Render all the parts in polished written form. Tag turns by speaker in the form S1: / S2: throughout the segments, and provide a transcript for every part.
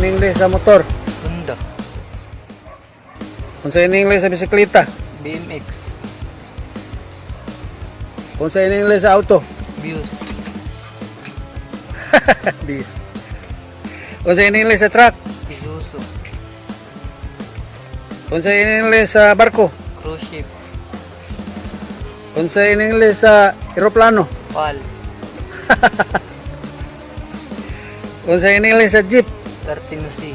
S1: In English sa motor?
S2: Honda.
S1: Unsa in English sa bisikleta?
S2: BMX.
S1: Unsa in English sa auto?
S2: Views.
S1: Bis. Unsa in English sa truck?
S2: Isuzu.
S1: Unsa in English sa barko?
S2: Cruise ship.
S1: Unsa in English sa eroplano?
S2: PAL.
S1: Unsa in English sa jeep?
S2: 13C.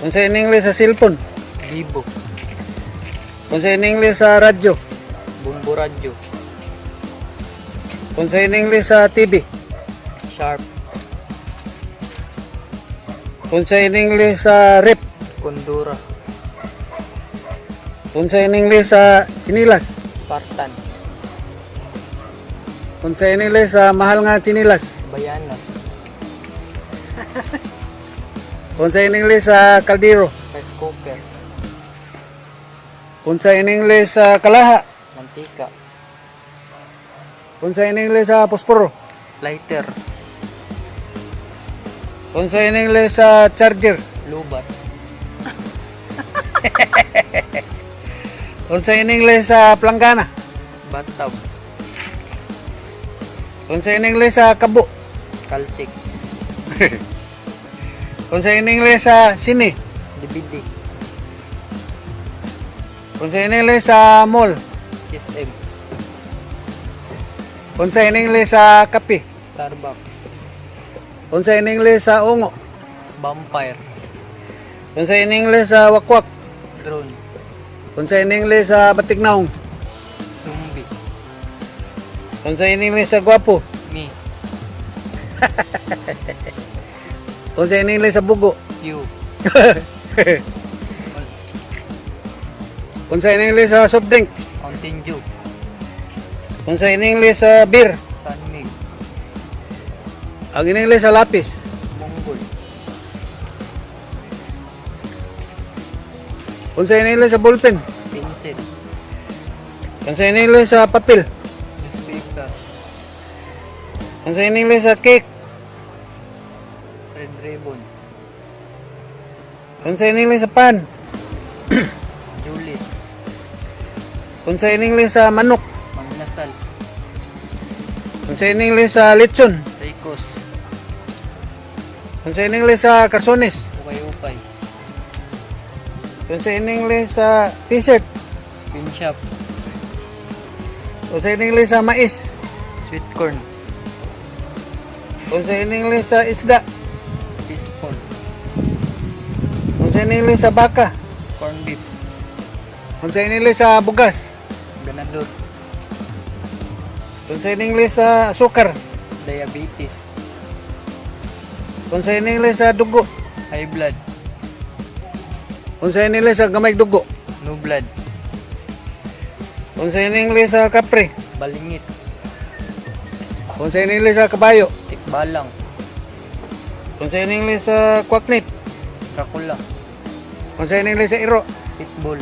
S1: Unsa in English sa cellphone?
S2: Vivo.
S1: Unsa in English sa radyo?
S2: Bumbo Radyo.
S1: Unsa in English sa TV?
S2: Sharp.
S1: Unsa in English sa rep?
S2: Kondura.
S1: Unsa in English sa sinilas?
S2: Spartan.
S1: Unsa in English sa mahal nga sinilas?
S2: Bayana.
S1: Unsa in English sa kaldero?
S2: Rice cooker.
S1: Unsa in English sa kalaha?
S2: Mantika.
S1: Unsa in English sa posporo?
S2: Lighter.
S1: Unsa in English sa charger?
S2: Lubat.
S1: Unsa in English sa planggana?
S2: Bathtub.
S1: Unsa in English sa kabo?
S2: Caltex.
S1: Unsa in English sa sine?
S2: DVD.
S1: Unsa in English sa mall?
S2: SM.
S1: Unsa in English sa kape?
S2: Starbucks.
S1: Unsa in English sa ungo?
S2: Vampire.
S1: Unsa in English sa wakwak?
S2: Drone.
S1: Unsa in English sa batignaong?
S2: Zombie.
S1: Unsa in English sa gwapo?
S2: Me.
S1: Unsa in English sa bugo?
S2: You.
S1: Unsa in English sa soft drink?
S2: Mountain Dew.
S1: Unsa in English sa beer?
S2: Sunmig.
S1: Ang in English sa lapis?
S2: Mongol.
S1: Unsa in English sa ballpen?
S2: Pencil.
S1: Unsa in English sa papel?
S2: Newspaper.
S1: Unsa in English sa cake?
S2: Red Ribbon.
S1: Unsa in English sa pan?
S2: Julius.
S1: Unsa in English sa manok?
S2: Mangnasal.
S1: Unsa in English sa lechon?
S2: Ricos.
S1: Unsa in English sa karsones?
S2: Ukay-ukay.
S1: Unsa in English sa t-shirt?
S2: Pin shop.
S1: Unsa in English sa mais?
S2: Sweet corn.
S1: Unsa in English sa isda?
S2: Fishball.
S1: Unsa in English sa baka?
S2: Corn beef.
S1: Unsa in English sa bugas?
S2: Ganador.
S1: Unsa in English sa asukar?
S2: Diabetes.
S1: Unsa in English sa dugo?
S2: High blood.
S1: Unsa in English sa gamay dugo?
S2: No blood.
S1: Unsa in English sa kapre?
S2: Balingit.
S1: Unsa in English sa kabayo?
S2: Tikbalang.
S1: Unsa in English sa kwaknit?
S2: Dracula.
S1: Unsa in English sa iro?
S2: Pitbull.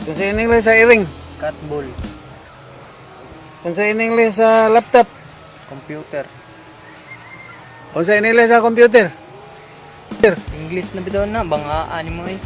S1: Unsa in English sa iring?
S2: Catbull.
S1: Unsa in English sa laptop?
S2: Computer.
S1: Unsa in English sa computer?
S2: English na bitaw na. Bangaan mo eh.